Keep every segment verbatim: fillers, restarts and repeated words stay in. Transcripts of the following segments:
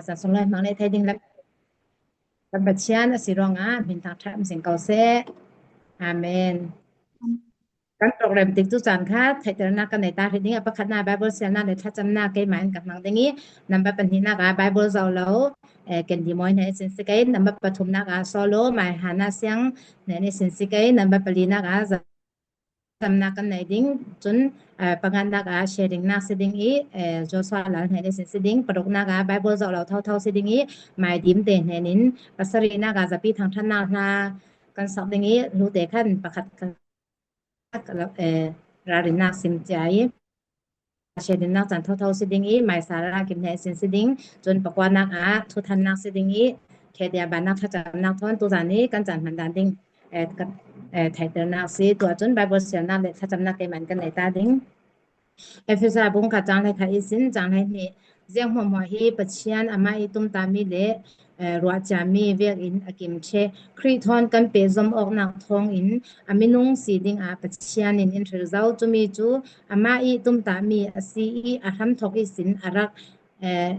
Zan sung lai hmang nei thei ding lam kan Pathian asi ruangah min thangṭhat um seng ko seh. Amen. Kan program tiktu chan kha theihternak kan nei ta hrih ding. A pakhatnâk Bible sialnâk leh thlachamnâk keimah in ka hmang ding i, number pahnihnak ah Bible zoh lo, eh, Ken Di Mawi hnei sin si kei, number pathumnâk ah solo Mai Hana Siang hnei sin si kei, number palinâk ah thlachamnâk kan nei ding, chun, eh, panganhnâk ah sharingnâk si ding i, eh, Joshua Lal hnei sin si ding, paruknâk ah Bible zoh lo thotho si ding i, Mai Dim te hnei in, pasarihnâk ah zapi thangṭhatnâk hla kan sak ding i, hlute khan pakhat kan eh, ralrinhnâk sim chia i, sharinhnâk chan thotho si ding i, Mai Sara Kim hnei sin si ding, chun pakuanâk ah thuthannâk si ding i, khetia bannâk thlachamnâk thawn tuzân i kan chan hman dân ding, eh, kan, eh, theihternak si, tuah chun Bible sialnâk leh thlachamnâk keimah in kan nei ta ding. Efesa bung khat chang hleikhat ihsin chang hleinih. Zianghmuahhmuah hi Pathian amah i tumtah mi leh, eh, ruah chia mi vekin a kim ṭheh. Krih thawn kan pehzawm awknâk thawngin a minung si dingah Pathian in in hril zo. Chumi chu amah i tumtah mi asi i a hramthawk ihsin a rak, eh,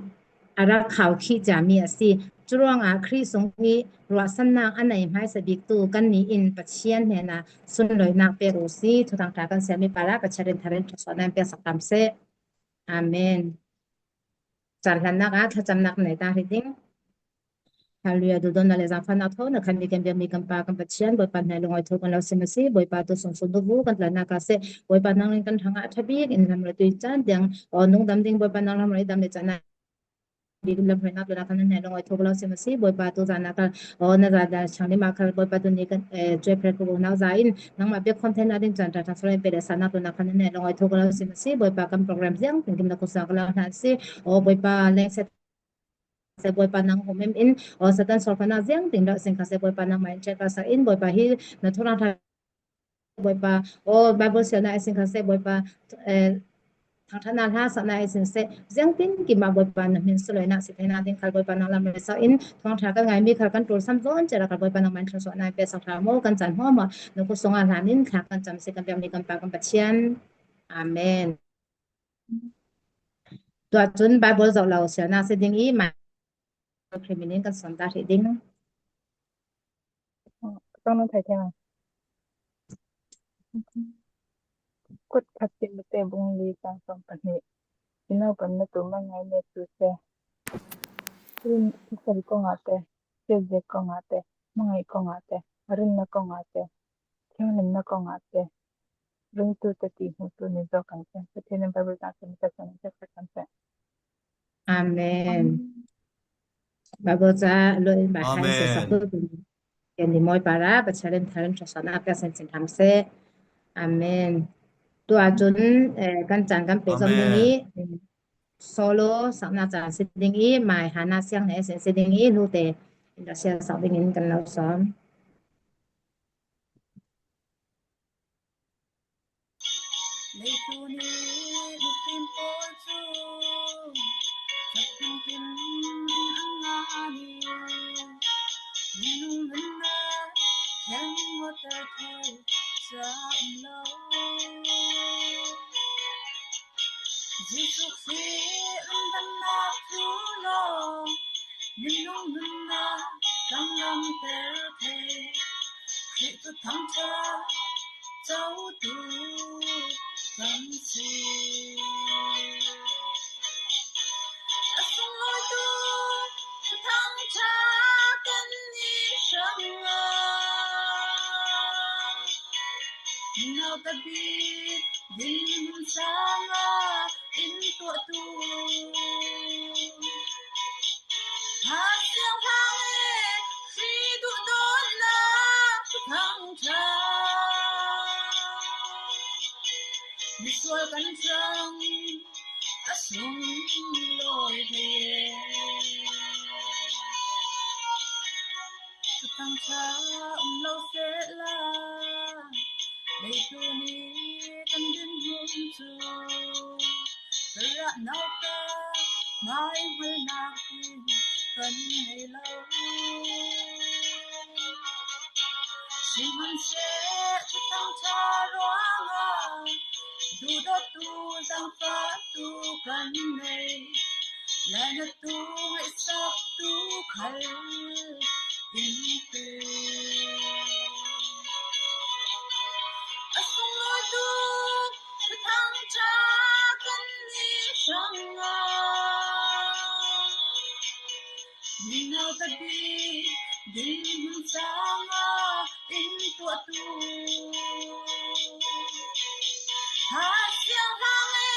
a rak khaukhih chia mi asi. Churuangah Krih sung i ruahsannâk a nei hmaisa biktu kannih in Pathian hnenah sunlainâk pêk u si. Thuthangṭha kan siam mi parah Pathian in thar in thlawsuahnâk in pêk sak ram seh. Amen. Chan hlannâk ah thlachamnâk nei ta hrih ding. Hallelujah, duhdâwnnâk leh zângfahnâk thawn a khan mi kan biak mi kan Pa kan Pathian, Bawipa hnêk lungawi thu kan lo sim asi. Bawipa, tu sung sung duh vu kan tlanhnâk ah seh. Bawipa, nang in kan hrangah ṭha bîk in lam rua tu in chan tiang aw nung dam ding, Bawipa, nang lam rua i dam leh channa bîk in lam hruainâk tlûnah khan nan hnêk lungawi thu kan lo sim asi. Bawipa, tuzân ah kal aw na zâ dâr chang nih ma kal, Bawipa, tuni kan, eh, chuai pher ka bu nau zâ in nangmah biak khawm theinâk ding chan ṭha ṭha sawlai pêk leh sannâk tlûnah khan nan hnêk lungawi thu kan lo sim asi. Bawipa, kan program ziang tin kim na kut sung ah kan lo hlan asi. Aw Bawipa, lengset seh, Bawipa, nang um em in, aw Satan sawrkhanâk ziang tin lo sin kha seh, Bawipa, nangmah in ṭhian kha sa in, Bawipa, hi na thu rang ṭha Bawipa, aw Bible sialnâk i sin kha seh, Bawipa, eh, thangṭhatnâk hla saknâk i sin seh, ziang tin kim ah Bawipa, na hmin sunlainâk si theinâk ding kal Bawipa, nang lam rua sa in, thuthangṭha kan ngâi mi kal kan ṭul sam zawn cherah kal Bawipa, nangmah in thlawsuahnâk in pêk sak ṭha maw, kan chan hmawmawh na kut sungah hlan in thla kan cham si kan biak mi kan Pa kan Pathian. Amen. Tuah chun Bible zoh lo sialnâk si ding i, Mai Khrih min in kan sawm ta hrih ding. Kan thei thei ma. Kut khat Timothy bung li chang sawm pahnih. Ino kan na tu ma ngâi ne tu seh. Rin thil kawngah te, thil zêk kawngah te, hmangaih kawngah te, a rinna kawngah te, thianghlimna kawngah te, ringtu tê ti hmutu nih zawk kan seh. Pathian in Bible tang seh, mi ta seh, mi ta seh kan seh. Amen. Bible ca luah in Bible hlan seh sak tu tun. Ken Di Mawi parah Pathian in thar in thlawsuahnâk pêk seng chin ram seh. Amen. Tuah chun, eh, kan chan kan pêk zawm ding i, solo saknâk chan si ding i, Mai Hana Siang hnei sin si ding i, hlute in ra sial sak ding in kan lo sawm. Leitu nih mifim pawl chu chapin tin an ngah nih. Minung nunna thleng water thei sa um lo. Jisu Krist an damnâk thu lo. Minung nunna tanglam ter thei. Krih Thuthangṭha zotu kan si. A sunglawitu Thuthangṭha kannih hrangah nau ta bîk dinhmun sangah in tuahtu. Tha Siangthou leh Krih duhdâwnnâk Thuthangṭha misual kan hrang a sunglawi thei e. Thuthangṭha um lo seh la, leitu nih kan dinhmun chu Sarah nauta mâimalnâk ding kan nei lo. Sihmanhseh Thuthangṭha ruangah duhdawtu zangfahtu kan nei. Lainattu ngaihsa Al in pe. A sunglawi tu Thuthang Ṭha kan nih hrangah, mino tabik dinhmun sangah in tuahtu Tha Siangthou le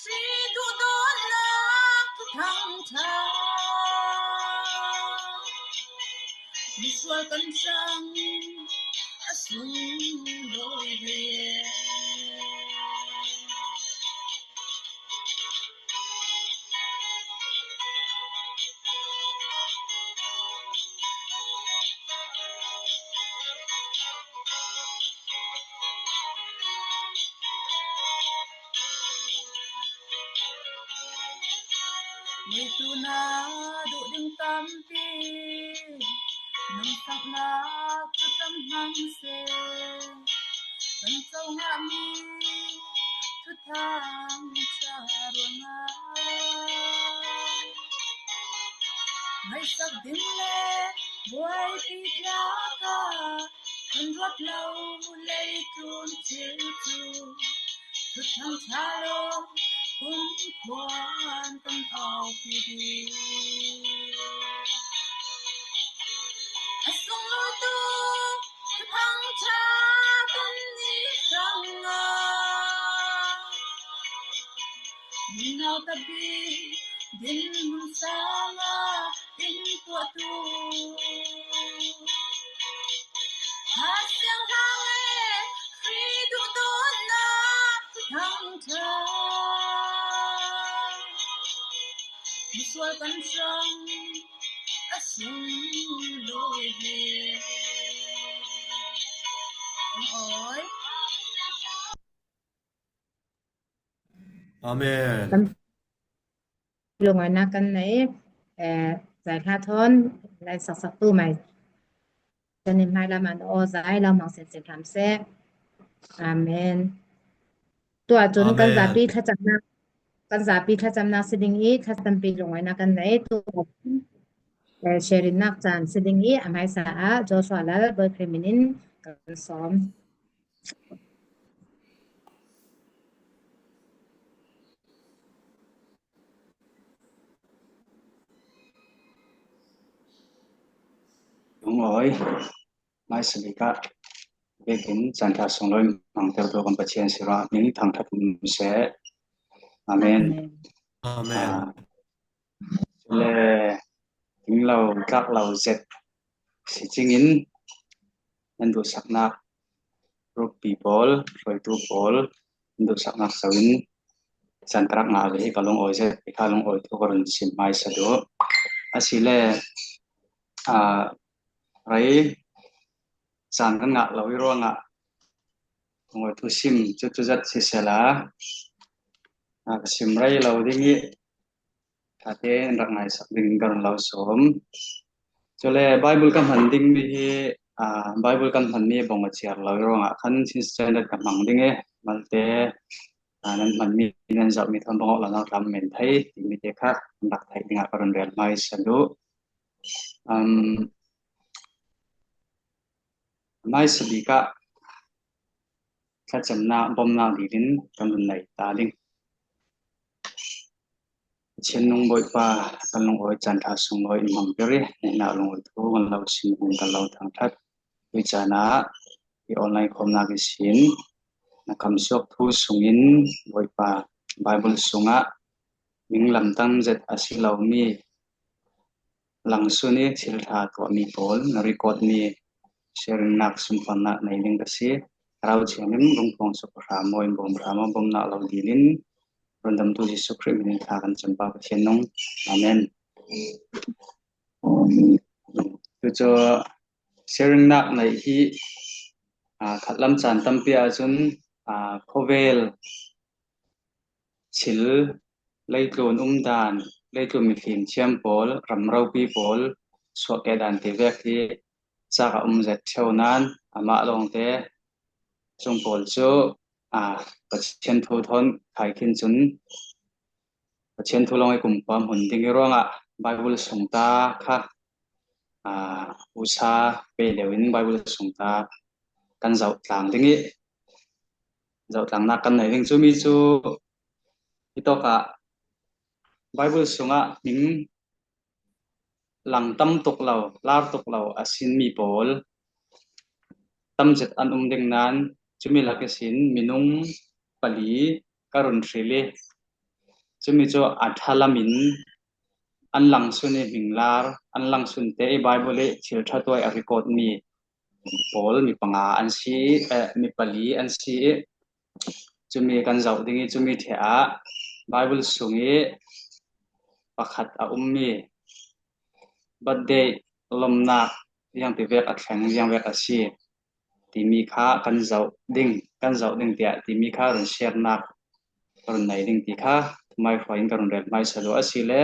Khrih duhdawtnâk Thuthang Ṭha misual kan hrang a sunglawi ve. Leitu na duh ding tampi nungsaknâk chu tam hmang seh. Kan co ngah mi Thuthang Ṭha ruangah ngaihsak ding le buaipih tlâkah kan ruat lo leitlun thil chu Thuthang Ṭha lâwm kumkhuan kan aupi ding. A sunglawi tu Thuthang Ṭha kan nih hrangah, mino tabik dinhmun sangah in tuahtu Tha Siangthou le Khrih duhdawtnâk Thuthang Ṭha misual kan hrang a sunglawi ve. Oi. Amen. Kan lungngainâk kan nei, eh, zâi hla thawn, lai saksaktu mai. Kan in hmai lam an aw zâi lo hmang sin sin hram seh. Amen. Tuah chun kan Amen. Zâpi thlachamnâk, kan zâpi thlachamnâk si ding i, thlachampi lungngainâk kan nei. Tuah, eh, share-innâk chân si ding i, a hmaisa ah Joshua Lal Bawi Khrih min in kan sawm. Lungawi, hmaisa bîk ah biakin chân ṭha sunglawi hmangtertu kan Pathian sinah min thangṭhat um seh. Amen. Amen. Amen. Ah, le tlinglo tlâklo zet si chingin nan duhsaknâk rukpi pâwl, hruaitu pâwl, nan duhsaknâk chauin chân tâk ngah ve hi ka lungawi zet, hi kha lungawi thu ka run sim hmaisa duh. Asi le, ah, rei chân kan ngah lo i ruangah lungawi thu sim chu chu zet sisela, ah, ka sim rei lo ding i, ṭhate in rak ngaisak dingin ka run lo sawm. Chule Bible ka hman ding mi hi, ah, Bible kan hman mi bawng a chiar lo i ruangah khan sixth standard ka hmang ding e, malte, ah, nan hman mi, nan zauh mi thawn bawng awk lo nang tam men thei, ti mi te kha rak theih dingah ka run rel hmaisa duh. Um, hmaisa bîk ah thlachamnâk bawmnâk dîl in kan run nei ta ding. Pathian nung Bawipa, kan lungawi chân ṭha sunglawi in hmang pêr i, neihna lungawi thu kan lo sim hun kan lo thangṭhat. Tuichan ah hi online khawmnâk ihsin na kam suak thu sungin Bawipa Bible sungah min lamtang zet a si lo mi langsun i thil ṭha tuah mi pâwl na record mi sharing-nâk sungkuannâk nei ding ka si. Thlarau Thianghlim rung phuang suk hram aw, in bawm hram aw, bawmnâk lo dîl in Rundamtu Jisu Krist min in thla kan cham pa Pathian nung. Amen. Tu chu sharing-nâk nei hi, ah, khatlam chân tampi ah chun, ah, khawvel thil, leitlun umdân, leitlun mithliem thiam pâwl, ram ropi pâwl suak keh dân ti vek hi châk ah um zet ṭheu nan, amah lâwngte chung pâwl chu, ah, Pathian thu thawn khai khin chun, Pathian thu lâwng i kumkhua hmun ding i ruangah Bible sung ta kha aa, usa pe deuh in Bible sung kha kan zauh tlang ding i, zauh tlangnâk kan nei ding chu mi chu hitawkah Bible sungah hming lang tam tuk lo, lâr tuk lo a sin mi pâwl tam zet an um ding nan, chu mi lakah sin minung pali ka run hril i, chu mi chu a ṭha lam in an lang sun i hming lâr, an lang sun te i Bible i thil ṭha tuah i a record mi pâwl mi panga an si i, eh, mi pali an si i, chu mi kan zauh ding i, chu mi ṭhe ah Bible sung i pakhat a um mi, birthday lâwmnâk ziang ti vek a thleng, ziang vek a si ti mi kha kan zauh ding, kan zauh ding tiah ti mi kha run share-nâk run nei ding ti kha thumai hruai in ka run rel hmaisa duh a si le,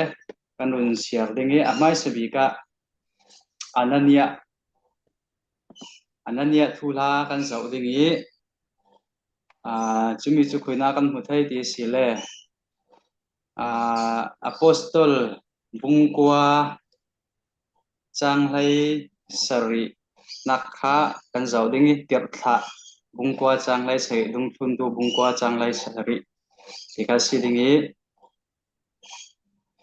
kan run share ding i, a hmaisa bik ah Anania, Anania thuhla kan zauh ding i, aa, chu mi chu khuinâ kan hmu thei ti a si le, aa, Apostol bung kua châng hleisarihnâk kha kan zauh ding i, Tirhthlah bung kua châng hleisarih, Dungthluntu bung kua châng hleisarih ti kha si ding i,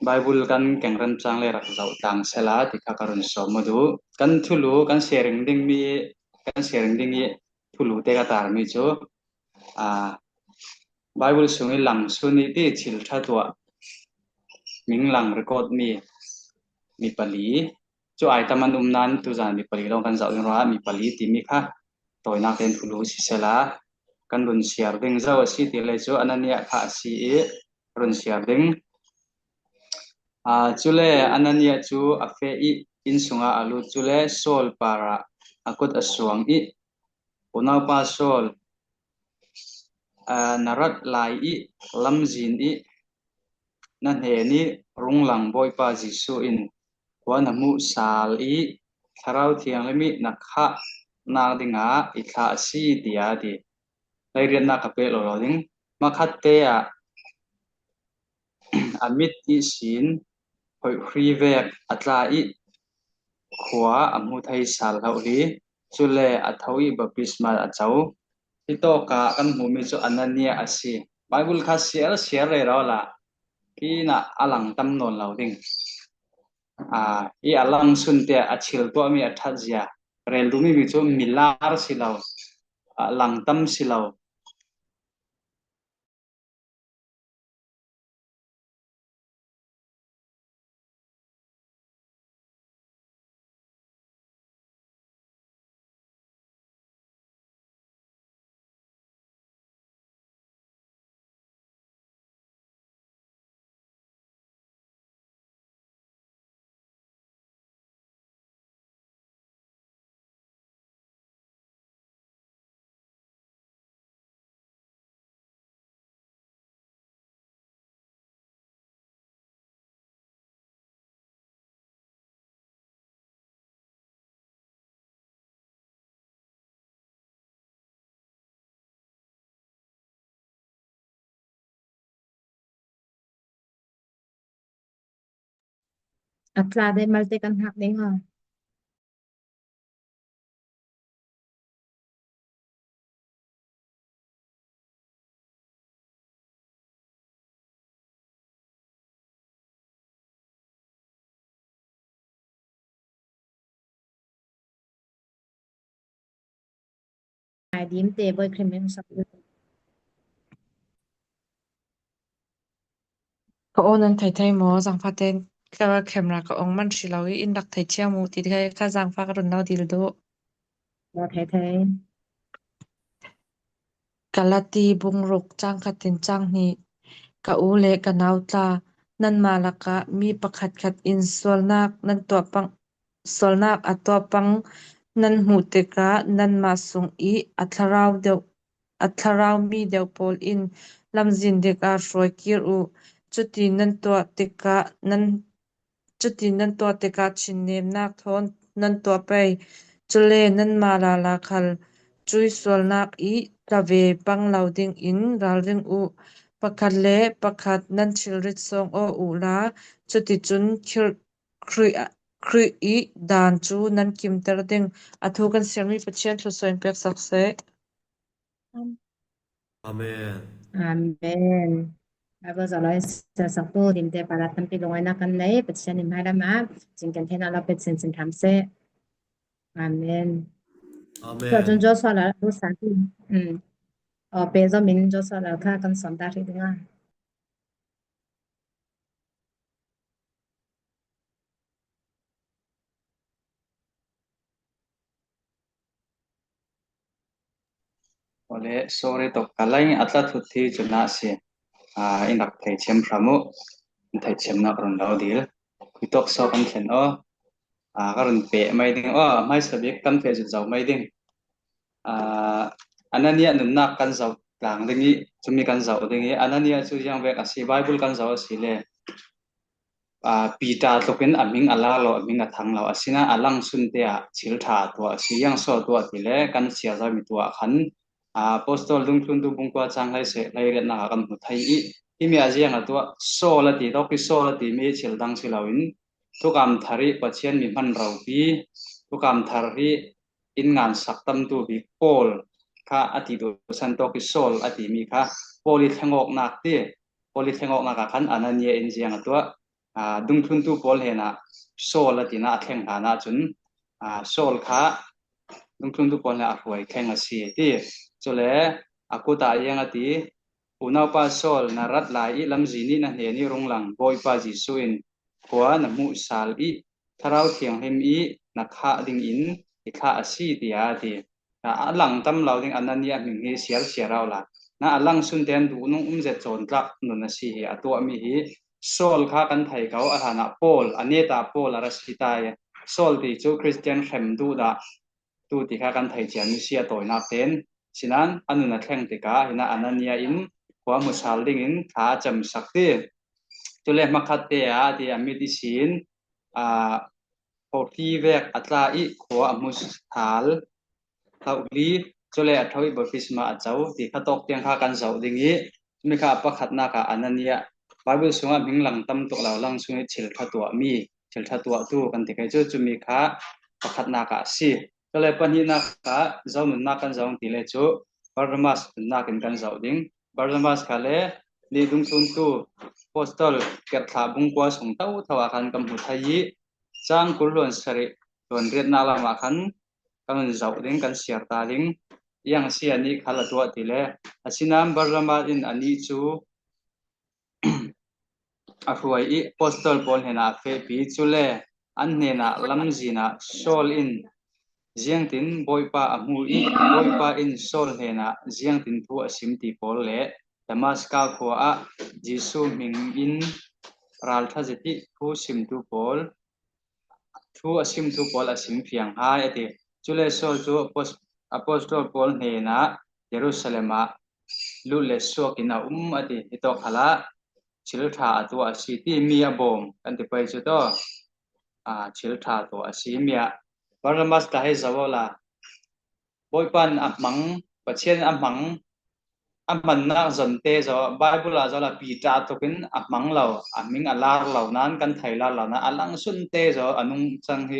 Bible kan keng remchâng le rak zauh tlang sela ti kha ka run sâwm aw duh. Kan thulu kan sharing ding mi, kan sharing ding i thulu te ka târ mi chu, aa, Bible sung i lang sun i ti thil ṭha tuah hming lang record mi, mi pali chu ai tam an um nan, tuzân mi pali lâwng kan zauh ding ruangah mi pali ti mi kha tâwinâk ten thulu si sela, kan run share ding zo a si ti le chu Anania kha a si i, run share ding. Aa, chule Anania chu a feh i, in sungah a lût, chule Saul pâr ah a kut a suang i, Unaupa Saul, aa, na rat lai i, lamzin i, na hnen i rung lang Bawihpa Jisu in khua na hmuh sal i, Thlarau Thianghlim i na khahnâk ding ah i thlah a si, ti a ti. Leiriatnâk ka pêk lo lo ding. Hmakhatte ah a mit ihsin hawihri vek a tla i, khua a hmu thei sal hlo hi, chule a tho i baptisma a cho. Hitawkah kan hmuh mi chu Anania a si. Bible kha share, share rero la, kîn ah a lang tam nawn lo ding. Aa, i a lang sun te a thil tuah mi a ṭhat zia rel duh mi mi chu mi lâr si lo, aa, lang tam si lo. A tla dei malte kan hak ding aw. Ai dim te boi khrem in sak. Ka aw nan thei thei maw, zangfâte'n ka camera ka awng man si lo i, in rak thei thiam u ti kha, ka zangfâk run lo dil duh. Lo thei thei. Galati bung ruk châng khat tin châng hnih. Ka u leh ka nau tla, nanmah lakah mi pakhat khat in sualnâk nan tuah pang, sualnâk a tuah pang nan hmuh tikah, nanmah sung i a thlarau deuh, a thlarau mi deuh pâwl in lamzin dik ah hruai kir u. Chuti nan tuah tikah nan, chuti nan tuah tikah thinnemnâk thawn nan tuah pei. Chule nanmah lâlâ khal chui sualnâk i tla ve pang lo dingin ralring u. Pakhat leh pakhat nan thilrit sawng aw u la, chutichun Khir-, Khrih, Krih i dân chu nan kimter ding. A thu kan siam mi Pathian thu sawm pêk sak seh. Amen. Amen. Bible zalai sa sak tu dim te palat tampi lungainâk kan nei, Pathian in hmai lam ah zing kan theina lo pêk sin sin tham seh. Amen. Amen. Tua chun Joshua Lal tu sa ti. Hmm. Aw, pe zo min Joshua Lal kha kan sawm ta ri ding a. Awle, sorry tawk ka lei a tla thut thi chun asi. Ah, in rak thei thiam hram u. In thei thiam nak run lo dil. Khui tawk so kan thlen aw. Ah, ka run peh mai ding. Aw, hmaisa bik kan thei zut zo mai ding. Ah, Anania nunnak kan zoh tlang ding i, chumi kan zoh ding i, Anania chu ziang vek asi, Bible kan zoh asi le. Ah, Peter tlukin a hming a lâk lo, a hming a thang lo. Asinain a langsun te ah thil ṭha a tuah asi. Ziang so a tuah ti le kan siar zo mi tuah khan, ah, Apostol dungthluntu bung kua chang hleisarih hleiriatnâk ah kan hmu thei i, himi ah ziang a tuah, Saul a ti, tawk i Saul a ti mi thil dang si lo in, thukâm thar i Pathian mi hman ropi, thukâm thar hi in ngân sak tamtu bik Paul kha a ti tu san tawk i Saul a ti mi kha Paul i thlengawknâk ti, Paul i thlengawknâk ah khan Anania in ziang a tuah, ah, dungthluntu Paul hnenah Saul a tinah a thleng hlanah chun, ah, Saul kha dungthluntu Paul hnenah a hruai thleng asi ti. Chule a kut ah ziang a ti, Unaupa Saul, na rat lai i lamzin i na hnen i rung lang, Bawipa Jisu in khua na hmuh sal i Thlarau Thianghlim i na khah ding in i thlah asi, tiah a ti. A lang tam lo ding Anania hming hi siar siar aw la. Na a langsun ten duhnung um zet chawn tlak nun asi hi a tuah mi hi Saul kha kan thei ko, a hlanah Paul, a neta Paul a ra si ta i. Saul ti chu Kristian hrem duh dah tu ti kha kan thei chian mi si a tawinâk ten. Sinan a nun a thleng tikah hinah Anania in khua hmu sal ding in thla a cham sak ti. Chule hmakhat te ah ti a mit i sin, ah, Hohli vek a tla i khua a hmu sal, hohli, chule a ṭho i baptisma a cho ti kha tawk tiang kha kan zoh ding i, chumi kha a pakhatnâk ah Anania, Bible sungah hming lang tam tuk lo, langsun i thil ṭha tuah mi, thil ṭha tuahtu kan ti kei chu, chumi kha pakhatnâk ah asi. Chule panihnâk ah zo nunnâk kan zoh ti le chu Barnabas nunnâk in kan zoh ding. Barnabas kha le nih dungthluntu Apostol kerhthlah bung kua sung tho tho ah khan kan hmu thei i, chang kul hluan sarih hluan riatnâk lam ah khan kan hun zoh ding, kan siar ta ding. Ziang asi anih kha la tuah ti le. Asinain Barnabas in anih chu a hruai i Apostol Paul hnenah a fehpi. Chule an hnenah lamzin ah Saul in ziangtin Bawipa a hmu i, Bawipa in Saul hnenah ziangtin thu a sim ti pawl le Damaska khua ah Jisu hming in râlṭha zet i thu simtu pawl, thu a simtu pawl a sim fiang hai a ti. Chule Saul chu apos-, Apostol Paul hnenah Jerusalem ah lut le suak in a um a ti. Hi tawk khalah thil ṭha a tuah asi ti mi a bawm kan ti pei chu taw. Ah, thil ṭha tuah asi mi ah Barnabas tla hei zoh aw la. Bawipa in a hmang, Pathian in a hmang, a hmannâk zon te zaw, Bible ah zaw la Peter tlukin a hmang lo, a hming a lâr lo nan, kan thei lâr lo nan, a langsun te zaw a nungchang hi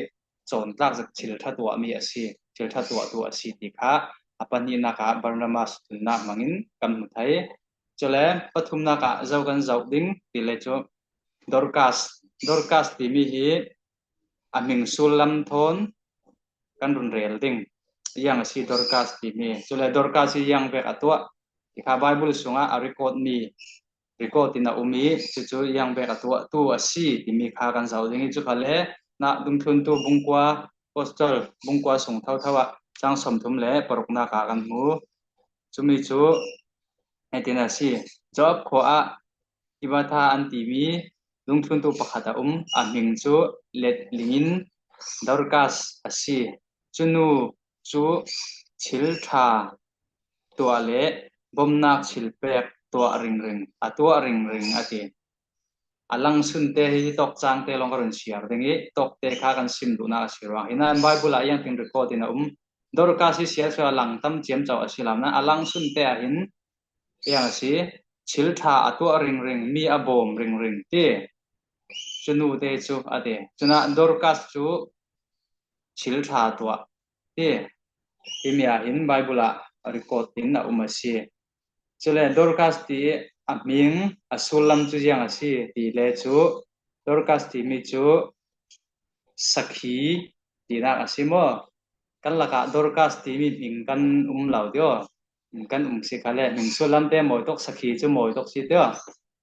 chawn tlak zet thil ṭha tuah mi asi, thil ṭha tuahtu asi ti kha a panihnâk ah Barnabas nunnâk hmang in kan hmu thei. Chule pathumnâk ah zo kan zoh ding ti le chu Dorcas, Dorcas ti mi hi a hming sullam thawn kan run rêl ding. Ziang asi Dorcas ti mi. Chule Dorcas hi ziang vek a tuah ti kha Bible sungah a record mi, record in a um i, chu chu ziang vek a tuahtu asi ti mi kha kan zoh ding i, chu kha le na dungthluntu bung kua, Apostol bung kua sung tho tho ah chang sawmthum le paruknâk ah kan hmu. Chumi chu hei tin asi. Joab khua ah Tabitha an ti mi dungthluntu pakhat a um, a hming chu let ling in Dorcas asi. Chu nu chu thil ṭha tuah le bawmhnâk thilpêk tuah ringring, a tuah ringring a ti. A langsun te hi tawk chang te lawng ka run siar ding i, tawk te kha kan sim duhnâk asi ruang. Hinah Bible ah ziang tin record in a um. Dorcas hi siar chu a lang tam chiam chauh asi lo nan, a langsun te ah hin ziang asi, thil ṭha a tuah ringring, mi a bawm ringring ti. Chu nu te chu a ti. Chun ah Dorcas chu thil ṭha tuah ti. Himi ah hin Bible ah record in a um asi. Chule Dorcas ti a hming a sullam chu ziang asi ti le chu Dorcas timi chu sakhi tinâk asi maw? Kan lakah Dorcas timi hming kan um lo ti aw. Kan um si kha le, hming sullam te mawi tawk, sakhi chu mawi tawk si ti aw.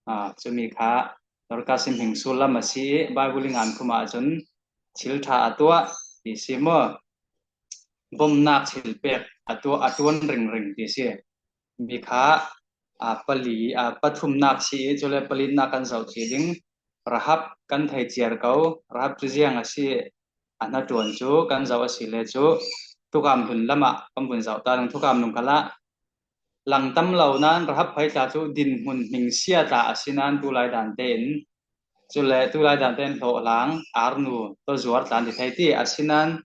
A, chumi kha Dorcas in hming sullam asi i, Bible i ngân khum ah chun thil ṭha a tuah ti si maw? Bawmnâk thilpêk a tuah, a ṭuan ringring ti si. Mi kha, a, pali, a, pathumnâk si i, chule palitnâk kan zoh si ding. Rahab kan thei chiar ko, Rahab chu ziang asi, a hnaṭuan chu kan zoh asi le chu, thukâm hlun lam ah kan vun zoh ta ding, thukâm lung kal ah. Lang tam lo nan Rahab phei tla chu dinhmun hmingsia tla asi nan tulai dân te in, chule tulai dân te in hlawh hlâng, ârnu tawzuar tla an ti thei ti asi nan,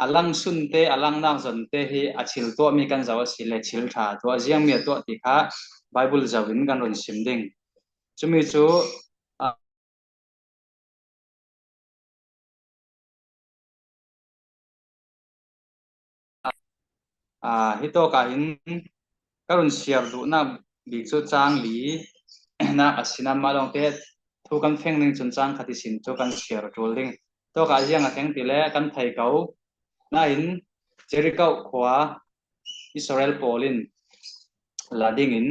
a langsun te, a langnâk zawn te hi a thil tuah mi kan zoh asi le thil ṭha tuah ziang mi a tuah ti kha Bible zoh in kan run sim ding. Chumi chu, a, a, hi tawk ah hin ka run siar duhnâk bik chu châng li nâk asi nan, mah lawngte thu kan feng ding chun châng khat i sin chu kan siar ṭul ding. Tawk ah ziang a thleng ti le kan thei ko. Nain Jeriko khua Israel pâwl in la ding in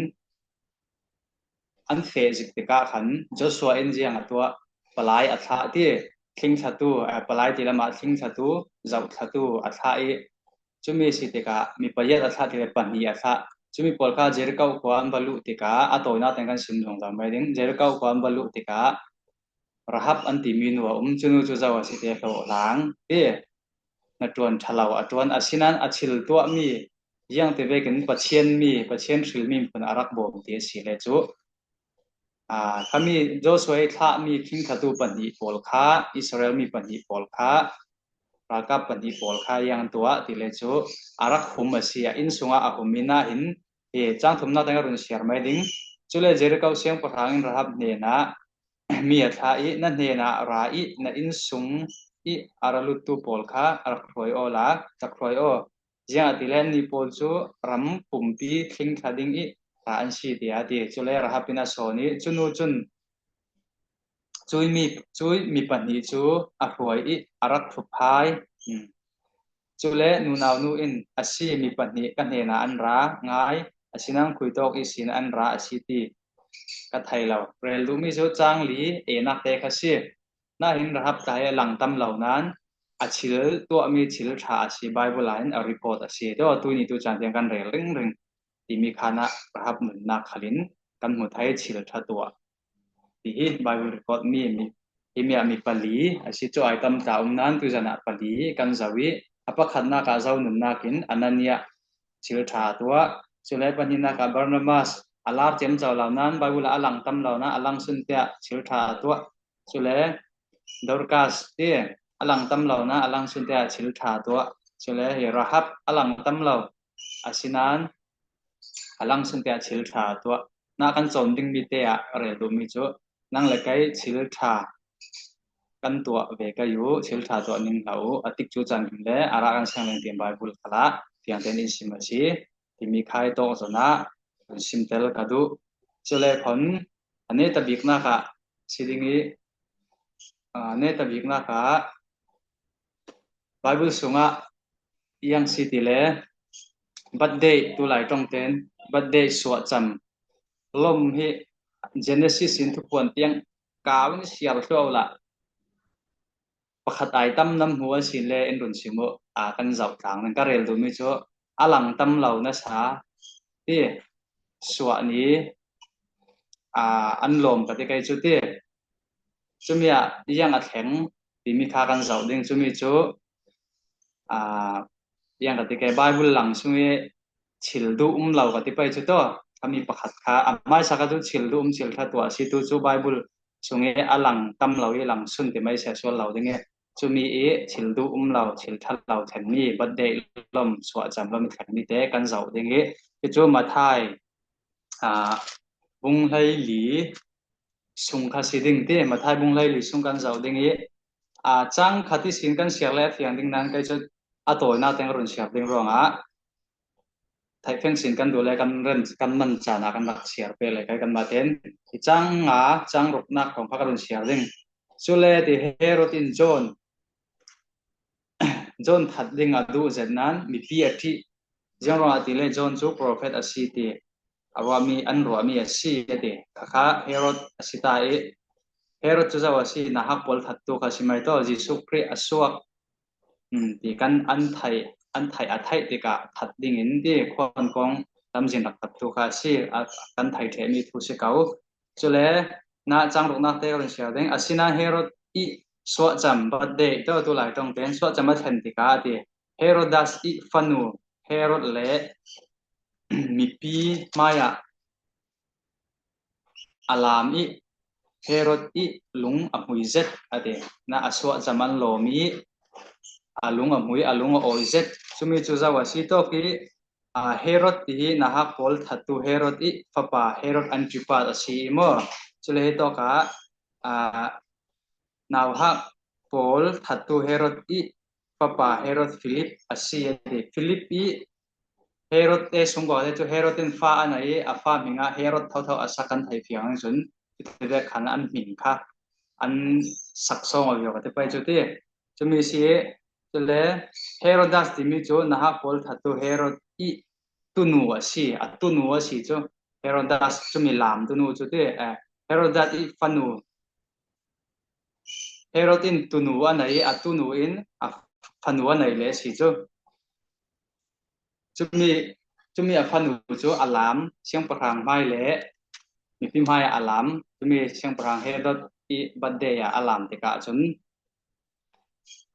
an feh zik tikah khan Joshua in ziang a tuah, palai a thlah ti, thlingthlatu, eh, palai ti lam ah thlingthlatu, zohthlatu a thlah i, chumi si tikah mi pariat a thlah ti le pahnih a thlah. Chumi pâwl kha Jeriko khua an va luh tikah, a tawinâk teng kan sim zawng zawng mai ding. Jeriko khua an va luh tikah Rahab an ti mi nu a um, chu nu chu zo asi ti hlawh hlâng ti, hnaṭuan ṭha lo a ṭuan asi nan a thil tuah mi, ziang ti vekin Pathian mi, Pathian hril mi phun a rak bawm ti asi le chu. A, khami Joshua i thlah mi thlingthlatu pahnih pâwl kha, Israel mi pahnih pâwl kha, ralkap pahnih pâwl kha ziang an tuah ti le chu a rak hum asi a, in sung ah a hum i nain, e, châng thumnâk teng a run siar mai ding. Chule Jeriko siangpahrang in Rahab hnenah mi a thlah i, na hnenah ra i, na in sung i a ra luttu pâwl kha a rak hruai aw la, rak hruai aw. Ziangahtile anni pâwl chu ram pumpi thlingthla ding i ra an si ti a ti. Chule Rahab in a sawn i, chu nu chun chu mi, chu mi pahnih chu a hruai i a rak thuphai. Hmm. Chule nunau nu in, a si, mi pahnih ka hnenah an ra ngai, asinan khui tawk i sin an ra asi ti ka thei lo. Rel duh mi chu châng li enâk te kha si. Nain Rahab tla hi a lang tam lo nan, a thil tuah mi thil ṭha asi, Bible ah hin a record asi. Chu tuini tu chan tiang kan rel ringring. Timi khan ah Rahab nunnâk khal in kan hmu thei, thil ṭha tuah. Ti hi Bible record mi, mi, himi ah mi pali asi chu, ai tam tla um nan tuizan ah pali kan zoh i, a pakhatnâk ah zo nunnâk in Anania thil ṭha tuah. Chule pahnihnâk ah Barnabas a lâr chem cho lo nan, Bible ah a lang tam lo nan, a lang sun tiah thil ṭha tuah. Chule Dorcas ti a lang tam lo nan, a lang sun tiah thil ṭha tuah. Chule hi Rahab a lang tam lo asinan a lang sun tiah thil ṭha tuah. Na kan chawm ding mi te ah rel duh mi chu nang le kei thil ṭha kan tuah ve kei u, thil ṭha tuah ning hlah u, a tik chu chan le a rah kan siang leng ti Bible khal ah tiang ten in sim asi. Timi khai tawk zawn ah kan sim tel ka duh. Chule khon a neta biknâk ah si ding i, a neta biknâk ah Bible sung ah iang si ti le, birthday, tulai ṭawng ten birthday suahcham lawm hi Genesis in Thupuan tiang kau in siar hluau lah pakhat ai tam nan hmu asin le in run sim u, a kan zoh tlang nan ka rel duh mi chu a lang tam lo nasa ti, suah ni, a, an lawm ka ti kei chu ti. Chumi ah iang a thleng timi kha kan zoh ding, chumi chu, a, iang ka ti kei, Bible lang sung i thil duh um lo ka ti pei chu taw, khami pakhat kha a hmaisa kha chu thil duh um, thil ṭha tuah si tu chu Bible sung i a lang tam lo i lang sun ti mai sia sual lo ding i, chumi i thil duh um lo, thil ṭha lo thlen mi, birthday lawm, suahcham lawm i thlen mi te kan zoh ding i, chu chu Mathai, a, bung hleili, sung kha si ding ti, Mathai bung hleili sung kan zauh ding i, a, chang khat i sin kan siar le a fiang ding nan kei chu a tawina teng run siar ding ruangah theih feng sin kan duh le kan ren, kan man chan ah kan rak siar pek le kei kan mah ten. I chang nga, chang ruknâk khawng kha ka run siar ding. Chule ti Herod in John, John that ding a duh zet nan mipi a ṭih. Ziang ruangah ti le John chu prophet a si ti. A ruah mi, an ruah mi a si a ti. Kha kha Herod a si ta i. Herod chu zo a si, nauhak pawl thattu kha si mai taw, Jisu Krist a suak. Hmm, ti kan an theih, an theih a theih tikah that dingin ti khuan kawng lamzin rak thattu kha a si, a, kan theih ṭheh mi thu si ko. Chule, na chang ruknâk te ka run siar ding. Asinain Herod i suahcham birthday taw tu lai tawng ten suahcham a thlen tikah a ti. Herodas i fanu Herod le mipi hmaiah a lam i Herod i lung a hmui zet a ti. Na a suahcham an lawm i a lung a hmui, a lung a awi zet. Chumi chu zo a si tawk i, a, Herod ti hi nauhak pawl thattu Herod i fapa Herod Antipas a si i maw. Chule hi tawkah, a, nauhak pawl thattu Herod i fapa Herod Philip a si a ti. Philip i Herod te sungkuang te chu Herod in fa a nei i, a fa hmingah Herod thotho a sak kan theih fiang chun, ti vek khan an hming kha an sak sawng a viau ka ti pai chu ti. Chumi si i, chule Herodas ti mi chu nauhak pawl thattu Herod i tunu a si, a tunu a si chu. Herodas chumi lam tunu chu ti, eh, Herodas i fanu. Herod in tunu a nei, a tunu in a fanu a nei le si chu. Chumi, chumi a fanu chu a lam, siangpahrang hmai le mipi hmai a lam, chumi siangpahrang Herod i birthday ah a lam tikah chun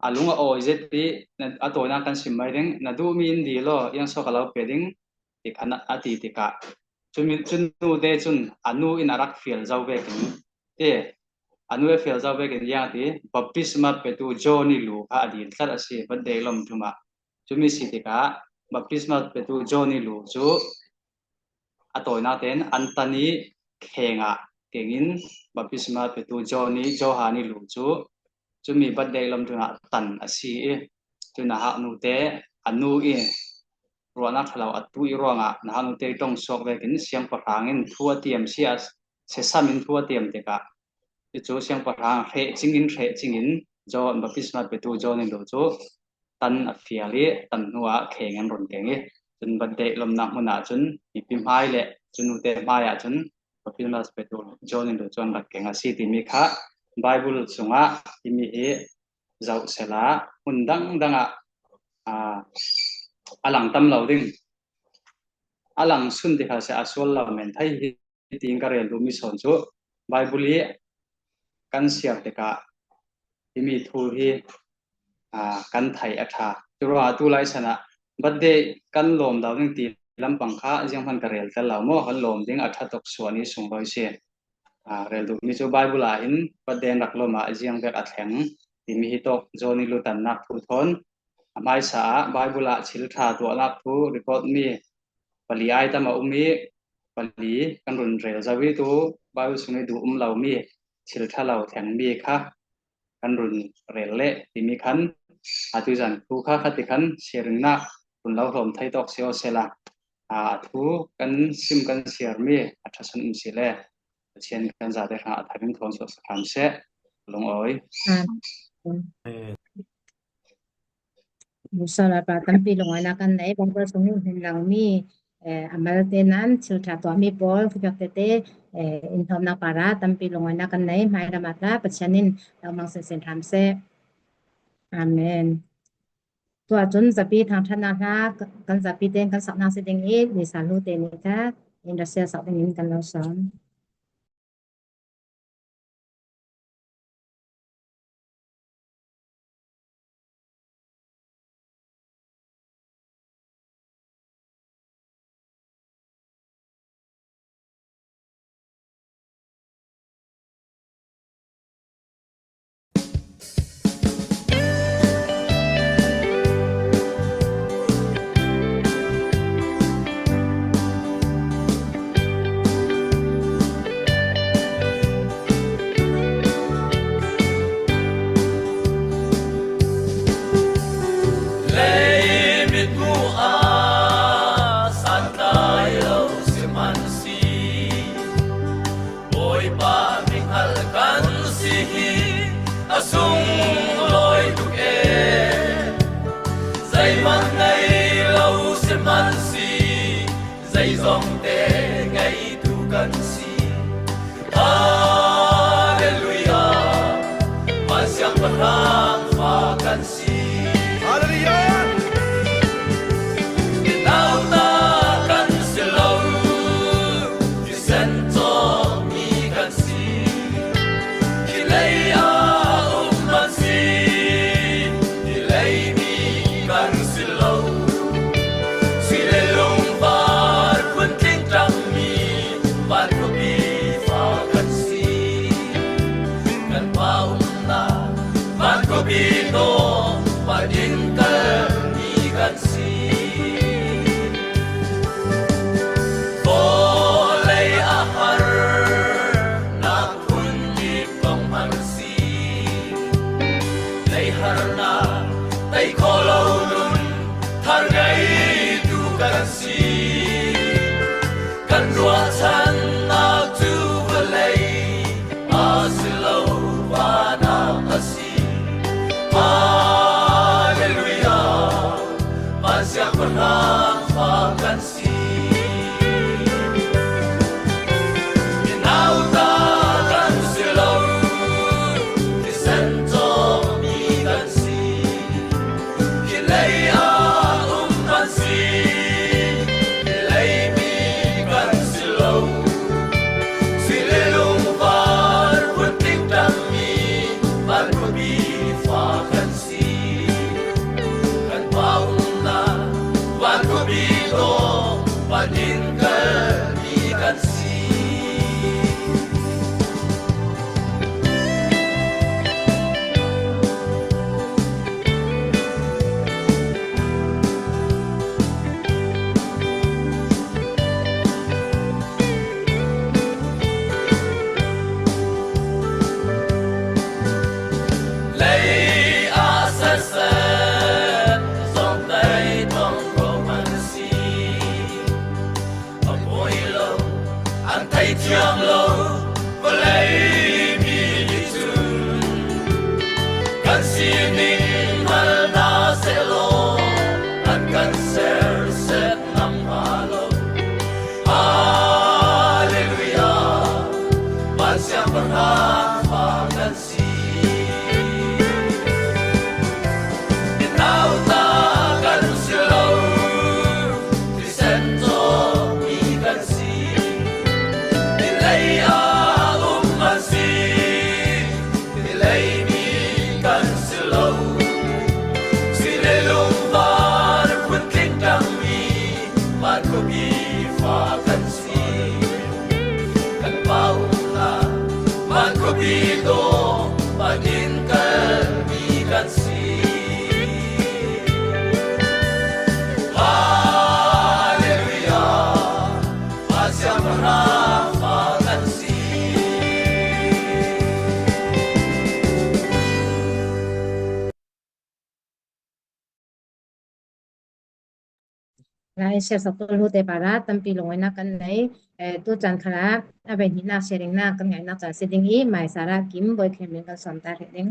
a lung a awi zet i, na, a tawina kan sim mai ding, na duh mi in dil aw, iang sawk a lo pe ding, ti khan a ti tikah. Chumi, chu nu te chun a nu in a rak fial zo vekin, ti, a nu a fial zo vekin iang ti, baptisma petu John i lu kha a dil tlat a si, birthday lawmthu ah. Chumi si tikah, baptisma petu John i lu chu a tawina ten an tan i kheng ah keng in, baptisma petu John i Johan i lu chu, chumi birthday lawmthu ah tan a si i, chu nauhak nu te, a nu i ruahnâk ṭha lo a tu i ruangah, nauhak nu te ṭawng suak vekin siangpahrang in thu a tiam si a, sesam in thu a tiam tikah, chu siangpahrang hreh ching in, hreh ching in, John, baptisma petu John i lu chu tan a fial i, tan hnu ah kheng an run keng i, chun birthday lawmnâk hmun ah chun mipi hmai le chu nu te hmai ah chun baptisma petu John i lu chu an rak keng a si ti mi kha Bible sungah ti mi hi zauh sela hmun dang dang ah, a, a lang tam lo ding. A lang sun ti kha se a sual lo men thei hi. Tiin ka rel duh mi sawn chu Bible i kan siar tikah hi mi thu hi, a, kan theih a ṭha. Chu ruangah tu lai san ah birthday kan lawm lo ding ti lampang kha zianghman ka rel tel lo maw, kan lawm ding a ṭha tawk suan i sunglawi si. A, rel duh mi chu Bible ah hin birthday an rak lawm ah ziang vek a thleng ti mi hi tawk John i lu tannâk thu thawn. A hmaisa ah Bible ah thil ṭha tuahnâk thu record mi pali ai tam a um i, pali kan run rel zo i tu Bible sung i duh um lo mi thil ṭha lo thleng mi kha kan run rel le ti mi khan a tuizân thu kha kha ti khan sharing-nâk run lo hlawm thei tawk si aw sela. A, a thu kan sim kan siar mi a ṭha san um si le Pathian kan zate hrangah a thar in thawn suaksak hram seh. Lungawi. Amen. Amen. Nusa lâpa tampi lungawinâk kan nei, Bible sung i hmun lang mi, eh, a mal te nan, thil ṭha tuah mi pawl, khuthiak tete, eh, in hlawmnâk pâr ah tampi lungawinâk kan nei, hmai ram ah tla, Pathian in lo mang sinsin hram seh. Amen. Tuah chun zapi thangṭhatnâk hla, kan zapi te'n kan saknâk si ding i, Lisa lu te nih kha, in ra sial sak ding in kan lo sawm. Tawngte ngeitu kan si. Halleluiah. Pasian pahrang fa kan si. Halleluiah. Nauta kan si lo. Thisen chawk mi kan si. Hi lei ah um kan si. Hi lei mi kan si lo. Sui le lung var phun tling tang mi, van khuapi fa kan si. Kan Pa umna, van khuapi dawng, Pa din kal mi kan si. Vawlei a har, nak hun ki pawng man si. Tei harna, tei khawh lo nun, thar ngeitu kan si. Kan ruahchannak chu vawlei, asi lo, van ah asi. Halleluiah, Pasian pahrang fa kan si. Nauta kan si lo, thisen chawk mi kan si. Hi lei ah um kan si. Hi lei mi kan si lo. Sui le lung var phun tling tang mi, van khuapi fa kan si. Kan Pa umna, van khuapi dawng, Pa din kal mi kan si. Lei ah sasat, zawngtâi thawng ko man si. A poi lo, an theithiam lo, vawlei mi chun. Kan sining hnalna sehlaw, an kan serset ngam hnga lo. Halleluiah, Pasian pahrang fa kan si. Nauta kan si lo, thisen chawk mi kan si. Hi lei ah um kan si. Hi lei mi kan si lo. Sui le lung var phun tling tang mi, van khuapi fa kan si. Kan Pa umna, van khuapi dawng, Pa din kal mi kan si. Halleluiah, Pasian pahrang fa kan si. Lai siar sak tu lu te para tampi lungâwinâk kan nei, eh, tuchan kha la, a bei hnihna sharing na kan ngâinâk châ si ding hi, Maisara Kim Boikhem in kan sawm ta rih ding.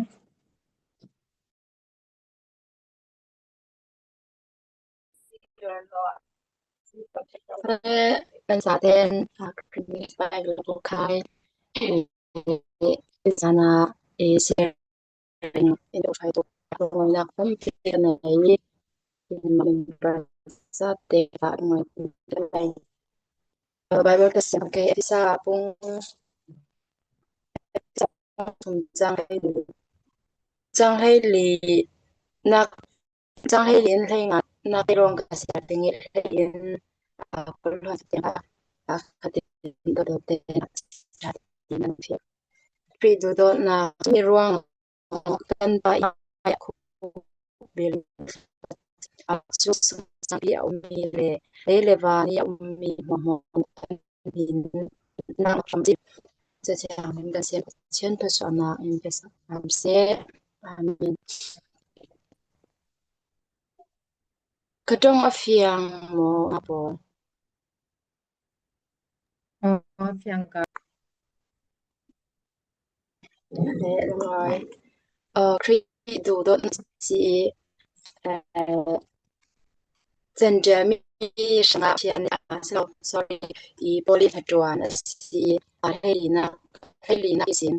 Eh, kan sa ten, ah, Christmas bai lo khai, eh, sana, eh, sharing in the fight of the one that come to the night in the Bible sa te ka ngai te lai. Bible ka siam ke Efesa pung thum chang hleili. Chang hleili nak, chang hleili in hleinga nak te rawng ka siar ding i hleiin, ah, kul hluan tiang ah, ah, ka tin ka dawt te nak siar ding an fiak. Khrih duhdawtna mi ruang kan Pa i khu bil a chu sung sangpi a um mi le, lei le van i a um mi hmuahhmuah kan min nang ram chim. Cathiang min kan siam Pathian thluachuahna in pe sak ram seh. Amen. Ka ṭawng a fiang maw, a Paul? Aw, a fiang ka. Eh, ngai. Eh, Khrih duhdawtna si, eh, Jentail mi hrangah Pathian, ah, silo, sorry, i Paul i hla ṭuan asi, ah, hleilinak, hleilinak ihsin,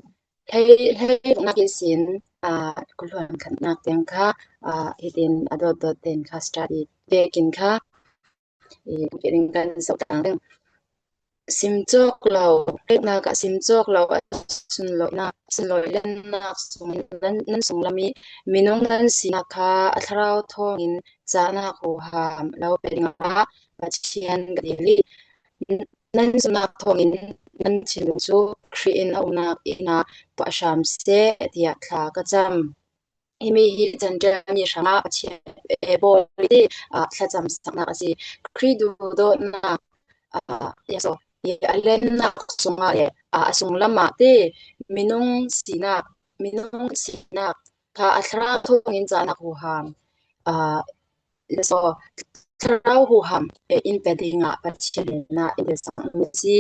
hlei, hleiruknak ihsin, ah, kawhhluan khatnak tiang kha, ah, hitin a dawt dawt ten kha study vekin kha, i, kan sim tang ding. Sim cawk lo, hrekknak ah sim cawk lo, a sunlawinak, sunlawi lennak sungin nan, nan sunglam i minung nan sinak kha a thlarau thawngin chahnak huham lo pe dingah Pathian ka dil i, nan zumhnak thawngin nan thinlung chu Khrih in a umnak inn ah puah hram seh, tiah thla ka cam. Himi hi Jentail mi hrangah Pathian, eh, Paul i, ah, thlacamsaknak asi. Khrih duhdawtnak, ah, ya so, i a lennak sungah le, ah, a sunglam ah te, minung sinak, minung sinak kha a thlarau thawngin chahnak huham, ah, ya so, thlarau huham, eh, in pe dingah Pathian in a in delsak mi asi.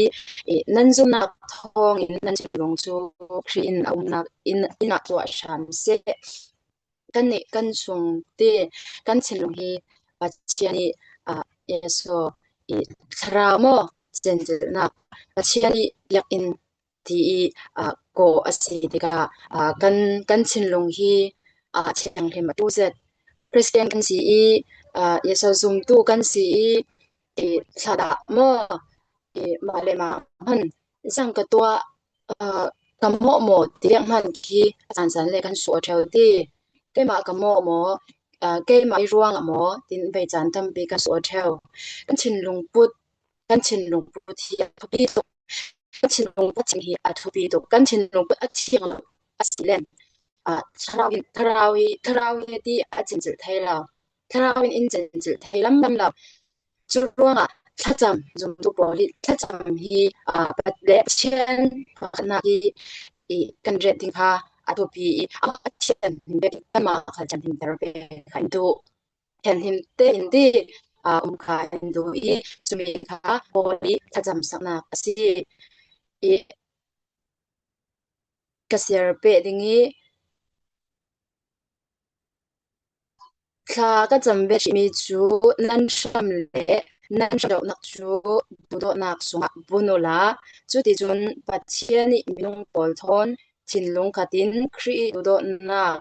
Eh, nan zumhnak thawngin nan thinlung chu Khrih in a umnak inn, inn ah puah hram seh. Kannih kan sung te, kan thinlung hi Pathian i, ah, ya so, i thlarau maw, cenzilhnak, Pathian i biakinn ti i, ah, kaw asi tikah, ah, kan, kan thinlung hi, ah, thianghlim a tu zet. Khristian kan si i, ah, ya so, zumtu kan si i, i thladah maw, i mah le mah hman, zang ka tuah, ah, ka mawhmaw ti leng hman khi a san san le kan suah ṭheu ti. Keimah ka mawhmaw, ah, keimah i ruangah maw, tin beichan tampi kan suah ṭheu. Kan thinlung put, kan thinlung put hi a thupi tuk. Kan thinlung put hi a thupi tuk. Kan thinlung put a thiang lo asi lem, ah, thlarau in, thlarau hi, thlarau hi ti a cenzilh thei lo. Thlarau in in cenzilh thei lam lam lo. Churuangah thlacam zumtu pawl hi thlacam hi, ah, Pat-, le Pathian pakhatnak hi, i, kan ret ding kha a thupi i, a thian him bek kanmah kha thianghlim ter bek kha in duh. Thianghlim te in ti, ah, um kha in duh i, chumi kha Paul i thlacamsaknak asi i, ka siar peh ding i, thla ka cam ve hrih mi chu nan hram le nan hrilhauhnak chu duhdawtnak sungah bun ula. Cuticun Pathian nih minung pawl thawn thinlung khat in Khrih i duhdawtnak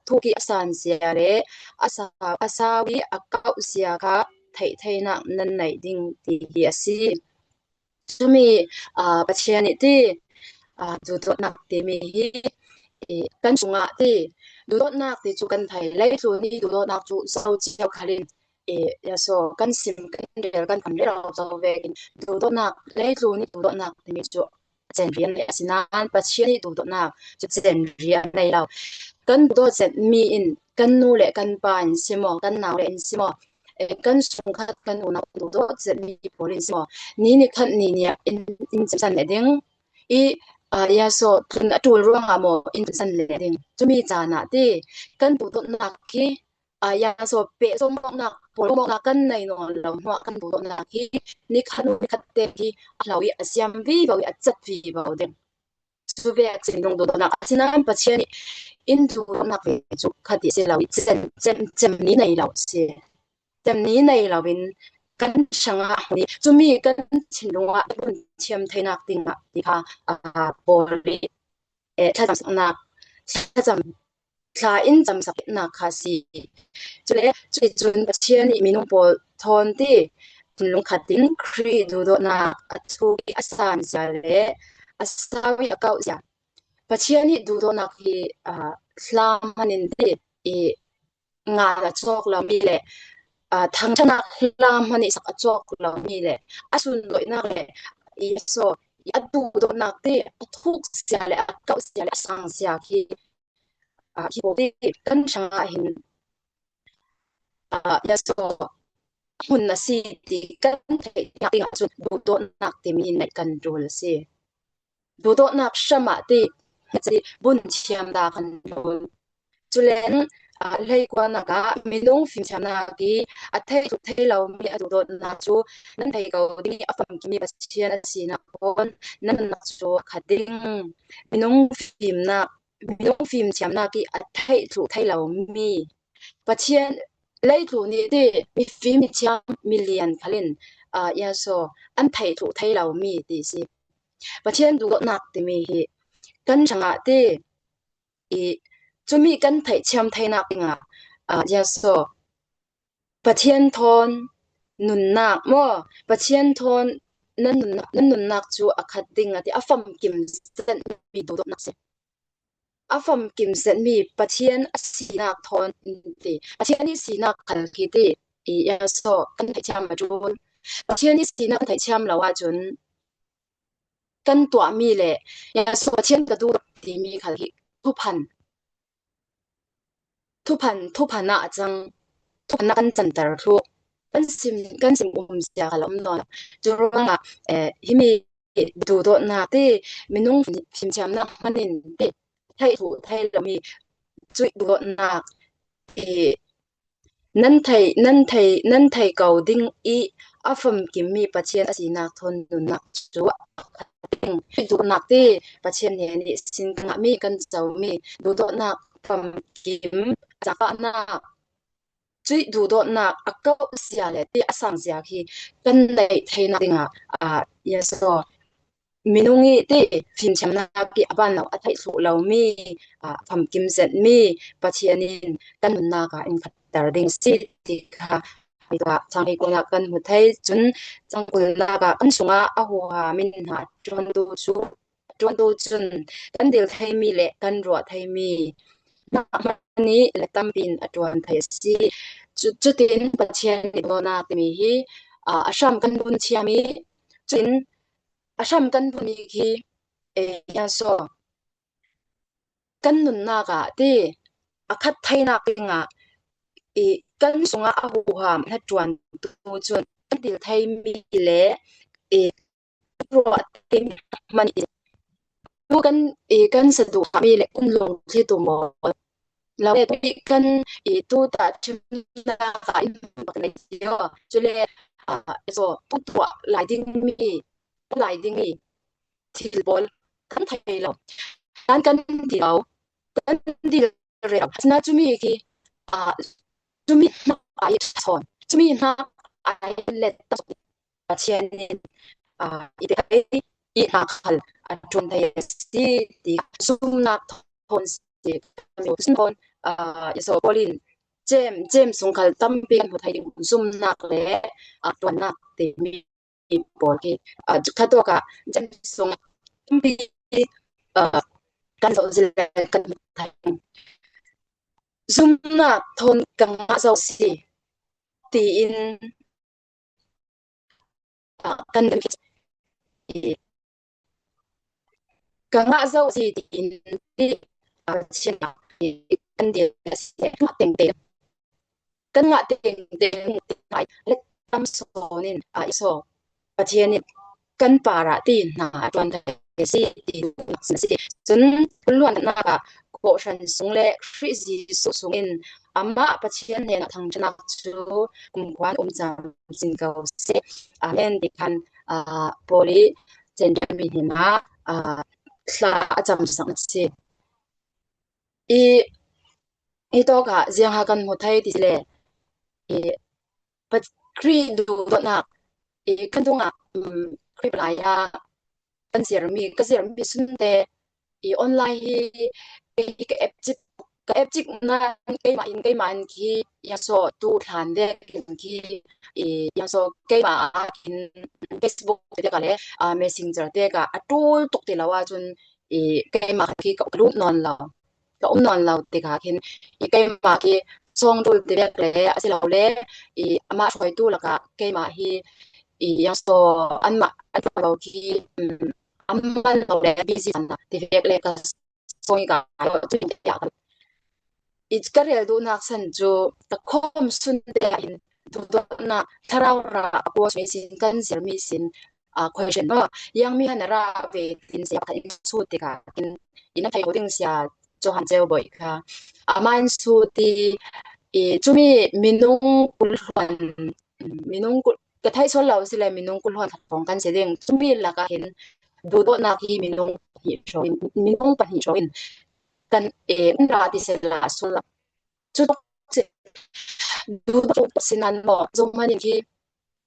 thuk i a sanzia le a sau, a sau i a kauhzia kha theih theinak nan neih ding ti hi a si. Cumi, ah, Pathian nih ti, ah, duhdawtnak timi hi, i, kan sungah ti, duhdawtnak ti cu kan thei. Leitlun i duhdawtnak cu zo cio khal in, i, ya so, kan sim, kan rel, kan tham rero zo vekin duhdawtnak, leitlun i duhdawtnak timi cu chenri an neih. Asinain Pathian i duhdawtnak cu chenri an nei lo. Kan duhdawt zet mi in kan nu le kan pa in si maw, kan nau le in si maw, eh, kan sungkhat kan unau kan duhdawt zet mi pawl in si maw, ni nikhat ni nih in, in cemsan leh ding i, ah, ya so, tlun a ṭul ruangah maw in cemsan leh ding. Cumi caan ah ti, kan duhdawtnak hi, ah, ya so, pehzawng mawknak, pawlmawknak kan nei nawn lo hnuah kan duhdawtnak hi nikhat nu nikhat te hi a hlo i a siam vivo i a cat vivo ding. Cu ve ah chin lung duhdawtnak asinain Pathian nih in duhdawtnak ve cu kha ti si lo i cem, cem, cem ni nei lo si. Cem ni nei lo in kan hrangah hmun i cumi kan thinlung ah i bun thiam theinak dingah ti kha, ah, Paul i, eh, thlacamsaknak, thlacam, thla in camsaknak kha si. Cule, cuticun Pathian nih minung pawl thawn ti thinlung khat in Khrih duhdawtnak a thuk i a sanzia le a sau i a kauhzia. Pathian nih duhdawtnak hi, ah, hla hman in ti i ngal a cawk lo mi le, ah, thangṭhatnak hla hman i sak a cawk lo mi le, a sunlawinak le, i so, i a duhdawtnak ti a thukzia le a kauhzia le a sangzia khi, ah, khi pawl ti kan hrangah hin, ah, ya so, hmun a si ti kan theihnak dingah cun duhdawtnak timi neih kan ṭul a si. Duhdawtnak hram ah ti, ti bun thiam dah kan ṭul. Cule, ah, hleikuanak ah minung fimthiamnak i a theih tluk thei lo mi a duhdawtnak cu nan thei ko ding i a famkim i Pathian a sinak khawn nan nunnak cu a khat ding. Minung fimnak, minung fimthiamnak i a theih tluk thei lo mi Pathian, Leitlûn nih ti, mifim, mithiam, milian khalin, ah, ya so, an theih thluh thei lo mi ti asi. Pathian duhdawtnâk timi hi kan hrangah ti, i, chumi kan theihthiam theinâk dingah, ah, ya so, Pathian thawn nunnâk maw, Pathian thawn nan nun, nan nunnâk chu a khat ding a ti, a famkim zet mi duhdawtnâk asi. A famkim zet mi Pathian a sinâk thawn ti, Pathian nih sinâk khal khi ti, i, ya so, kan theihthiam a ṭûn. Pathian nih sinâk kan theihthiam lo ah chun kan tuah mi leh, ya so, Pathian ka duh ti mi khal hi thuphan. Thuphan, thuphan ah a chang, thuphan ah kan chanter thluh, kan sim, kan sim um zia kha lo um nawn. Churuangah, eh, himi duhdawtnâk ti, minung fimthiamnâk hmanin ti, theih thluh thei lo mi chuih duhdawtnâk, eh, nan theih, nan theih, nan theih ko ding i a famkim mi Pathian a sinâk thawn nunnâk chu a khat ding. Duhdawtnâk ti, Pathian hnênin sin ka ngah mi, kan cho mi, duhdawtnâk famkim, a châknâk, chuih duhdawtnâk a kauh zia leh ti a sâng zia khi kan neih theinâk dingah, ah, ya so, minung nih ti fimthiamnâk hi a ban lo, a theih thluh lo mi, ah, famkim zet mi Pathian in kan nunnâk ah inkhatter ding asi ti kha. Hi tuah chang hleikua ah kan hmu thei chun, chang kulnâk ah kan sungah a huham in hna ṭuantu chu, ṭuantu chun kan dil thei mi leh kan ruah thei mi hna hmanh nih leh tampi in a ṭuan thei asi. Chu, chutin Pathian nih duhdawtnâk timi hi, ah, a hram kan bun thiam i, chuin a hram kan bun mi khi, eh, ya so, kan nunnâk ah ti, a khat theinâk dingah, i, kan sungah a huham hna ṭuantu chun kan dil thei mi leh, i, ruah thei mi hmanh i, tu kan, i, kan sa duh mi leh kan lungthli tu maw. Lo le, tu kan, i, tu tah ṭhimnâk ah in bak nei si aw. Chule, ah, so, tu tuah lai ding mi, lai ding mi thil pawl kan thei lo. Kan, kan ti lo. Kan ti rih lo. Asinain chumi khi, ah, chumi hnâk ah i ṭha sawn. Chumi hnâk ah i let tak Pathian in, ah, i te kai i hnâk khal a ṭuan thei asi ti zumhnâk thawn si. Zumhnâk thawn, ah, i so Paul in James, James sung khal tampi kan hmu thei ding zumhnâk leh, ah, ṭuannâk ti mi pawl khi, ah, kha tawk ah James sung tampi, ah, kan zoh zilh kan hmu thei. Zumhnâk thawn ka ngah zo si tiin, ah, kan, ka ngah zo si tiin ti, ah, Pathian ah, i, kan dil asi, kan ngah tengteng. Kan ngah tengteng, leh tam sawn in, ah, i so, Pathian in kan par ah ti hna a ṭuan thei asi ti, chun, kul luannâk ah, kawhhran sung leh Krist Jisu sung in, amah Pathian hnênah thangṭhatnâk chu kumkhuain um cham sin ko seh. Amen ti khan, ah, Paul i Chen ṭan mi hnenah, ah, thla a cham sak asi. I, hi tawk ah ziang ha kan hmu thei ti si le, i, Pat-, Krist duhdawtnâk, i, kan dungah, um, Krist lai ah kan zir mi, ka zir mi sunte, i, online hi, kei hi ka ep chik, ka ep chik nan keimah in, keimah in khi, ya so tu thlan vek in khi, i, ya so keimah ah khin Facebook te ka leh, ah, Messenger te ka a ṭul tuk ti lo ah chun, i, keimah khi ka lut nawn lo, ka um nawn lo tikah khin, i, keimah khi sawng ṭul ti vek le, asilole, i, amah hruaitu lakah keimah hi, i, ya so anmah an ṭuan lo khi, um, an man lo le, busy an ti vek le ka sawng i ka lo tu in ka ya ka. I, ka rel duhnâk san chu ka khawm sunte ah hin duhdawtnâk thlarau rah a kuang mi sin kan zir mi sin, ah, question maw, yang mi han a ra ve tin sia kha in sut tikah in, in a thei ko ding sia Johan Cheu Bawi kha. Amah in sut i, i, chumi minung kul hluan, minung kul, ka theih sual lo si le minung kul hluan khat kawng kan si ding. Chumi lakah hin duhdawtnâk hi minung pahnih hrawh in, minung pahnih hrawh in kan, e, kan ra ti seh la sual lo. Chu tuk si. duhdawt sin an maw, zoh manin khi,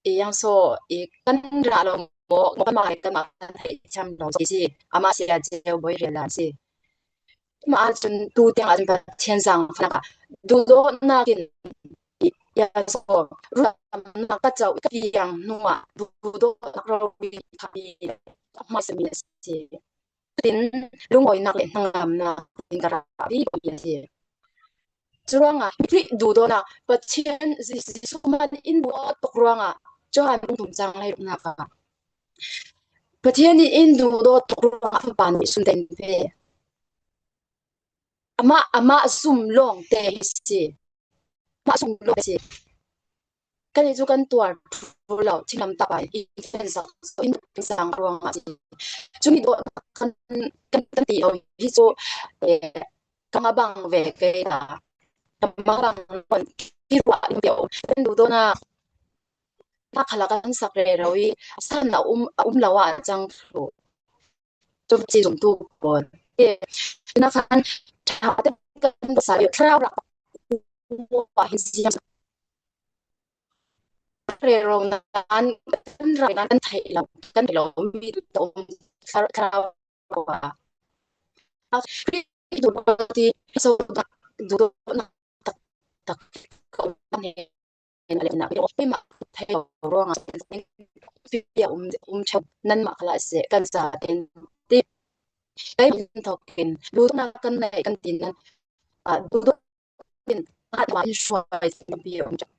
e, yang so, e, kan rah lo maw, maw kan mah, kan mah kan theih thiam lo si, si. Amah si a cheu boi rel a si. Mah chun tu tiang ah chun Pathian zangfahnak ah duhdawtnak in, e, yang so, ruahnak ka chauh ka piang hnuah duhdawtnak rori kha mi, hmaisami a si. Tin, lungawinak le hnanglamnak tin ka rah vivo mi a si. Churuangah mihrih duhdawtnak Pathian Ji-, Jisu man in duhdawt tuk ruangah Johan bung thum chang hleiruknak ah Pathian nih in duhdawt tuk ruangah a fapa nih sun ten pe. Amah, amah zumh lawngte hi si. Amah zumh lawngte si. Kannih chu kan tuar ṭhu lo, thinglam tak ah i fensak, in fensak ruangah si. Chumi dawh kan, kan, kan ti lo hi chu, eh, kan a bang ve kei ta. Kan a bang nawn khi ruah in pio. Kan duhdawtnak, nak khalah kan sak rero i, a san a um, a um lo ah a chang thlu. Chu chi zumtu pawl. E, na khan, ṭha te kan sa i thlarau rak pa hi ziang. Rero nan, kan rak nan kan theih lo, kan theih lo mi ta um thlar-, thlarau rak pa. Khrih duhdawt ti, so duhdawtnak tak, tak ka um a ni. A leh nak i rawh, keimah theih lo ruangah, um, um ṭheuh nanmah khalah seh kan sa ten ti. Kei min thawk in, duhdawtnak kan neih kan ti nan, ah, duhdawt in, ah, in hruai tampi a um ṭheuh.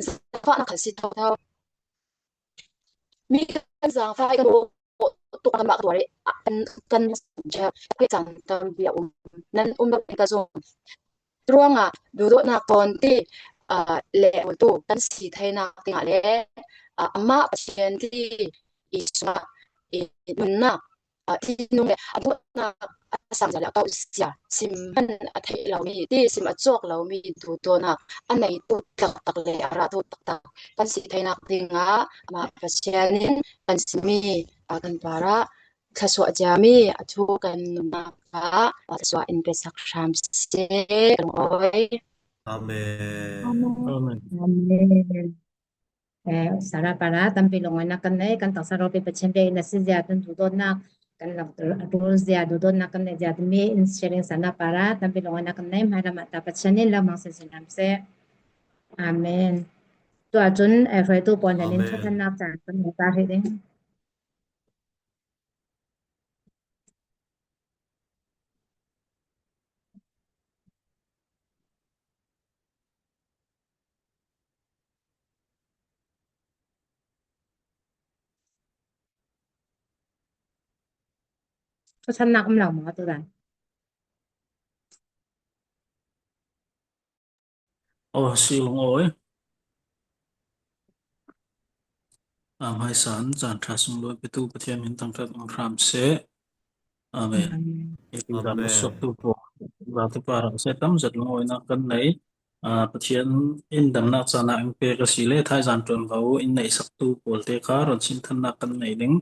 Zangfahnak kha si thotho. Mi kan zangfah i kan rawh tuk kan mah tuar i, ah, kan, kan ṭha, kan chan tampi a um. Nan um lo ka zong. Churuangah duhdawtnak tawn ti, ah, leh tu kan si theinak dingah le, ah, amah Pathian ti i sungah i nunnak, ah, thinung le a duhdawtnak a sang zia le a kauh zia, sim hman a theih lo mi ti, sim a chawk lo mi duhdawtnak a neitu taktak le a rahtu taktak kan si theinak dingah amah Pathian in kan si mi, ah, kan parah thluasuah ciami a thu kan nunnak ah thluasuah in pesak hram seh, ka lungawi. Amen. Amen. Amen. Eh, Sarah parah tampi lungawinak kan nei, kan taksa rawlpi Pathian biak in a si zia, tun duhdawtnak kan lak a ṭul zia, duhdawtnak kan nei zia, timi in sharing Sarah parah tampi lungawinak kan nei, hmai ram ah ta Pathian in lak mang seh, sin hram seh. Amen. Tuah chun, eh, hruaitu pawl nih in, Amen, thuthannak caan kan nei ta hrih ding. Thuthannak um lo maw tu dan? Aw, si lungawi. A hmai san, zan ṭha sunglawi petu Pathian min thangṭhat um hram seh. Amen. Amen. Amen. Zan suaktu pawl, zate parah seh tam zet lungawinak kan nei. Ah, Pathian in damnak caan ah in pek a si le, thaizan ṭuanvo in neihsaktu pawlte kha rawn sinthannak kan nei ding.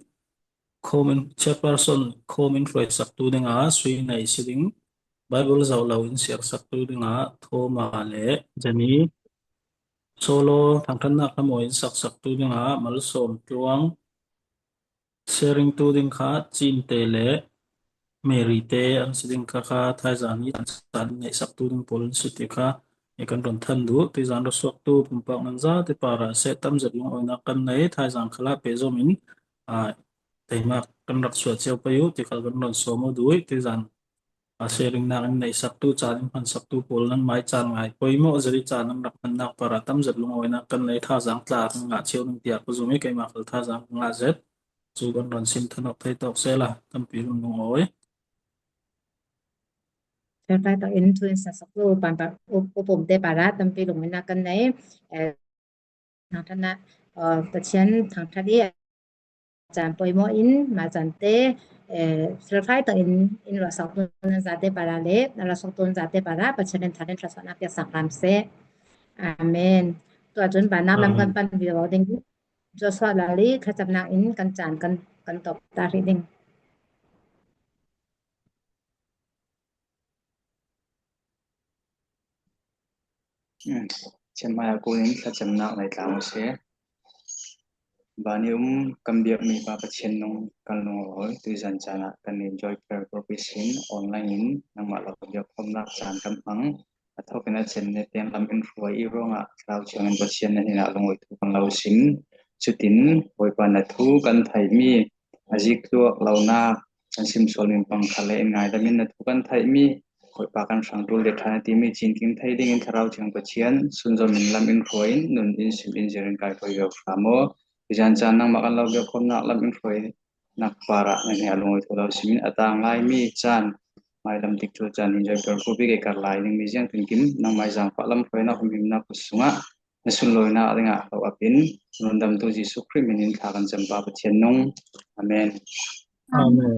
Khawm in, chairperson khawm in hruaisaktu dingah Sui nei si ding, Bible zoh lo in siarsaktu dingah Thawma leh Jenny, solo thangṭhatnak hla mawi in saksaktu dingah Malsawm Tluang, sharing tu ding kha Chinte leh Mary te an si ding kha, kha thaizan hi an san neihsaktu ding pawl an si ti kha, e, kan rawn than duh. Tizan ruahsuaktu pumpak nan zate parah seh tam zet lungawinak kan nei, thaizan khalah pehzawm in, a, teimak kan rak suah chiau pei u ti kha kan rawn sawm u duh. Tizan, a, sharing nak in neihsaktu, caan in hmansaktu pawl nanmai caan ngai poimawh zet i caan an rak hmannak parah tam zet lungawinak kan nei, thaizan tla kan ngah chiau ning tiah ka zum i, keimah khal thaizan ka ngah zet. Chu kan rawn sinthanawk thei tawk sela, tampi lungdung awi. Tharfai tak in thu in saksaktu upa, upa, upa pumte parah tampi lungawinak kan nei. Eh, thangṭhatna, eh, Pathian thangṭhat i a chan poimawh in, mah chante, eh, tharfai tak in, in ruahsaktu nan zate parah leh, a ruahsaktu nan zate parah Pathian in thar in thluasuahnak piaksak hram seh. Amen. Tuah chun bannak lam kan pan vivo ding. Joshua Lali, thlachamnak in kan chan kan, kan tawp ta hrih ding. Thiam hmai ah kûn in thlachamnâk nei tla maw si. Vân i um kan biak mi Pa Pathian nung kan lung a hawi, tuizân chân ah kan Enjoy Prayer Group ihsin online in nangmah lo biak khawmnâk chân kan hmang. A thawk in a chen nêtên lam in hruai i ruangah Thlarau Thiang in Pathian na hnênah lungawi thu kan lo sim. Chutin, Bawipa na thu kan theih mi, a zik tluak lonâk kan sim sual mi pang kha le in ngaidam in na thu kan theih mi, Bawipa kan hrang tul le ṭha na ti mi chin kim thei ding in Thlarau Thiang Pathian, sunzawm in lam in hruai in, nun in sim in zir in kai hruai veu hram aw. Tuizân chân nangmah kan lo biak khawmnâk lam in hruai nâk pâr ah na hnênah lungawi thu lo sim in a tâng lai mi chân, mâi lam tiktu chân Enjoy Prayer Group i kar lai ding mi ziang tin kim nangmah i zângfah lam hruainâk humhimnâk kut sungah na sunlawi nâk ding ah lo ap in, Lungdamtu Jisu Krist min in thla kan cham Pa Pathian nung. Amen. Amen.